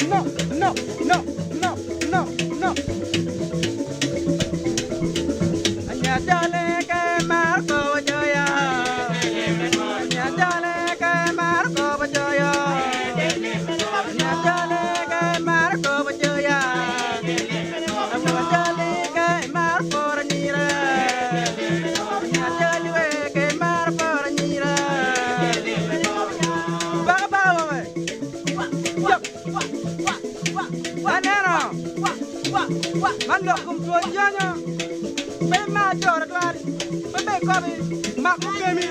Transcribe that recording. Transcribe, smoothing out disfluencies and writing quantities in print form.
No, no, no, no, no, no. Anyatale ke Marco Joya. Anyatale ke Marco Joya. Anyatale ke Marco Joya. Anyatale ke Marco Ranyira. Anyatale ke Marco Ranyira. Baka baka wawe. Aneno man lok kom twon jonyo pe ima coro twal pe be kobi mak mukemi.